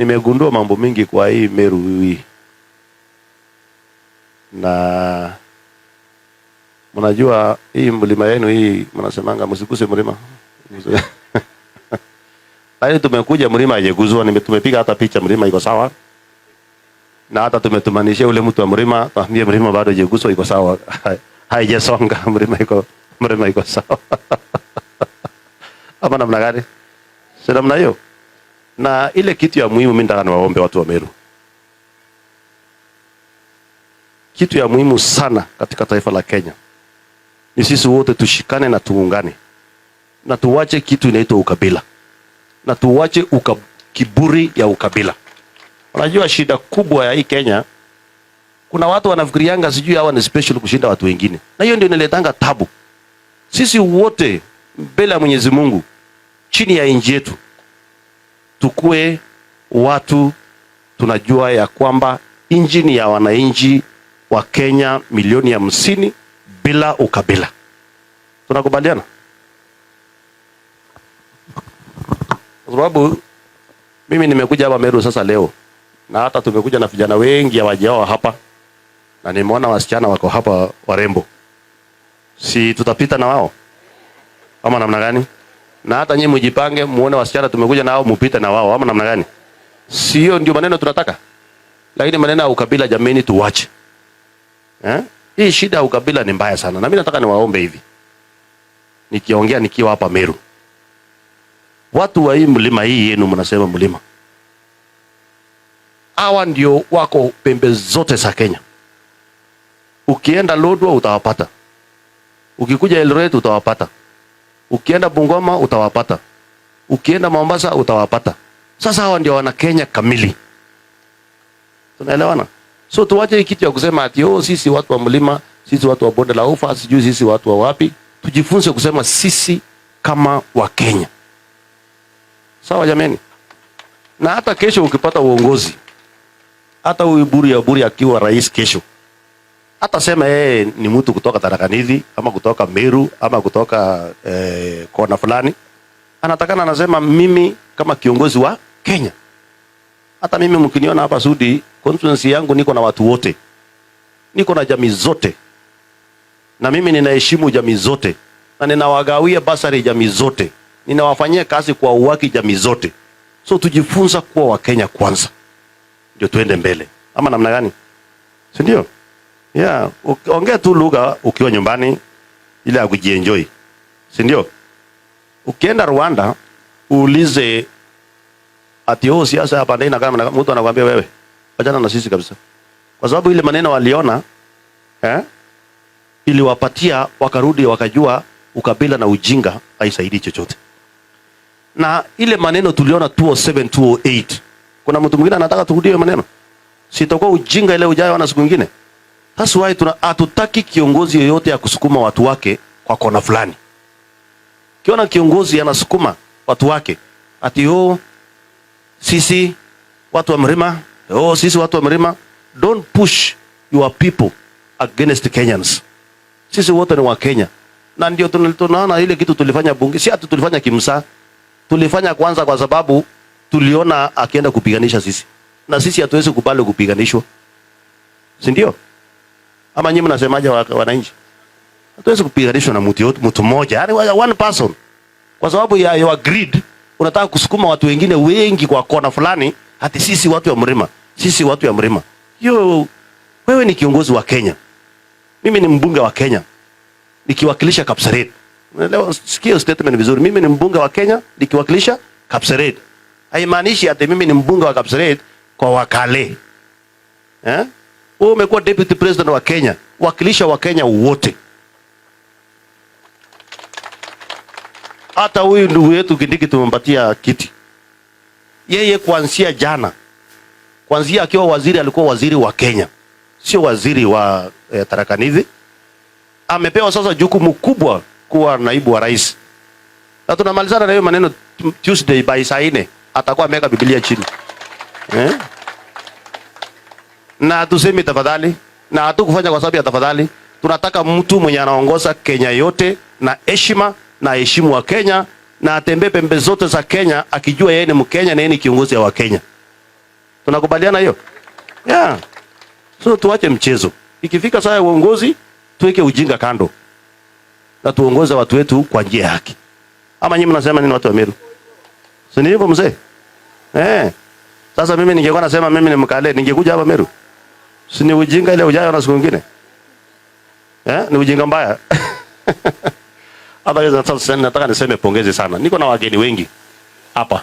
Nimegundua mambo mingi kwa hii Meru hii, na mnajua hii mlima yenu hii, mnasemanga msiguse mlima. Lakini tumekuja mlima haijaguzwa, tumepiga hata picha mlima iko sawa, na hata tumetumanisha ule mtu wa mlima, tuambie mlima bado haijaguswa, iko sawa, haijasonga, mlima iko sawa. Ama namna gani? Si namna hiyo? Na ile kitu ya muhimu mimi nataka niwaombe watu wa Meru. Kitu ya muhimu sana katika taifa la Kenya ni sisi wote tushikane na tuungane, na tuwache kitu inaitwa ukabila, na tuwache kiburi ya ukabila. Unajua shida kubwa ya hii Kenya, kuna watu wanafikirianga sijui hawa ni special kushinda watu wengine, na hiyo ndio inaletanga tabu. Sisi wote mbele ya Mwenyezi Mungu, chini ya nchi yetu, tukue watu tunajua ya kwamba nchi ni ya wananchi wa Kenya milioni 50 bila ukabila. Tunakubaliana? Kwa sababu mimi nimekuja hapa Meru sasa leo, na hata tumekuja na vijana wengi hawajaoa hapa, na nimeona wasichana wako hapa warembo. Si tutapita na wao ama namna gani? Na hata nyinyi mjipange muone wasichana tumekuja na wao, mupite na wao ama namna gani? Sio ndio maneno tunataka? Lakini maneno ya ukabila jameni, tuache. Hii shida ya ukabila ni mbaya sana. Na mimi nataka niwaombe hivi. Nikiongea nikiwa hapa Meru. Watu wa hii mlima hii yenu mnasema mlima. Hawa ndio wako pembe zote za Kenya. Ukienda Lodwar utawapata. Ukikuja Eldoret utawapata. Ukienda Bungoma utawapata. Ukienda Mombasa utawapata. Sasa hawa ndio wana Kenya kamili. Tunaelewana? So tuache hii kitu ya kusema ati oh, sisi watu wa mlima, sisi watu wa bonde la ufa, sijui sisi watu wa wapi. Tujifunze kusema sisi kama wa Kenya. Sawa jameni? Na hata kesho ukipata uongozi, hata huyu Buri ya Buri akiwa rais kesho, hata sema yeye ni mtu kutoka Tharaka Nithi ama kutoka Meru ama kutoka kona fulani, anatakana anasema mimi kama kiongozi wa Kenya. Hata mimi mkiniona hapa Sudi, constituency yangu niko na watu wote, niko na jamii zote, na mimi ninaheshimu jamii zote, na ninawagawia basari jamii zote, ninawafanyia kazi kwa uwaki jamii zote. So tujifunza kuwa wa Kenya kwanza ndio tuende mbele, ama namna gani? Si ndio? Yeah, ongea tu lugha ukiwa nyumbani ile ya kujienjoy. Si ndio? Ukienda Rwanda uulize ati oh, siasa hapa ndio kama na mtu anakuambia wewe achana na sisi kabisa. Kwa sababu ile maneno waliona iliwapatia wakarudi wakajua ukabila na ujinga haisaidii chochote. Na ile maneno tuliona 207, 208, kuna mtu mwingine anataka turudie maneno? Sitakuwa ujinga ile ujayo na siku nyingine. That's why hatutaki kiongozi yoyote ya kusukuma watu wake kwa kona fulani. Kiona kiongozi anasukuma watu wake ati oh, sisi watu wa mlima, oh, sisi watu wa mlima. Don't push your people against Kenyans. Sisi wote ni wa Kenya. Na ndio tunaona ile kitu tulifanya bunge, si ati tulifanya kimsa. Tulifanya kwanza kwa sababu tuliona akienda kupiganisha sisi. Na sisi hatuwezi kubali kupiganishwa. Si ndio? Ama nyinyi mnasemaje wananchi? Hatuwezi kupiganishwa na mtu yote, mtu mmoja, yani one person. Kwa sababu ya your greed unataka kusukuma watu wengine wengi kwa kona fulani, hati sisi watu wa mlima, sisi watu wa mlima. Hiyo wewe ni kiongozi wa Kenya. Mimi ni mbunge wa Kenya nikiwakilisha Kapseret. Unaelewa? Sikia statement vizuri. Mimi ni mbunge wa Kenya nikiwakilisha Kapseret. Haimaanishi ati mimi ni mbunge wa Kapseret kwa Wakale. Wewe umekuwa deputy president wa Kenya, wakilisha wa Kenya wote. Hata huyu ndugu yetu Kindiki tumempatia kiti. Yeye kuanzia jana, kuanzia akiwa waziri, alikuwa waziri wa Kenya, sio waziri wa Tharaka Nithi. Amepewa sasa jukumu kubwa kuwa naibu wa rais. Na tunamalizana na hiyo maneno Tuesday by saa 4 atakuwa ameweka Biblia chini. Na tuseme tafadhali, na hatukufanya kwa sababu ya tafadhali. Tunataka mtu mwenye anaongoza Kenya yote na heshima na heshimu wa Kenya, na atembee pembe zote za Kenya akijua yeye ni Mkenya na yeye ni kiongozi wa Kenya. Tunakubaliana hiyo? Yeah. So tuache mchezo. Ikifika saa ya uongozi, tuweke ujinga kando na tuongoze watu wetu kwa njia ya haki. Ama nyinyi mnasema nini, watu wa Meru? Si ni hivyo, mzee? Eh. Sasa mimi ningekuwa nasema mimi ni Mkale, ningekuja hapa Meru? Si ni ujinga ile ujayo na siku nyingine? Eh, ni ujinga mbaya. Hata sasa nataka niseme pongezi sana. Niko na wageni wengi hapa.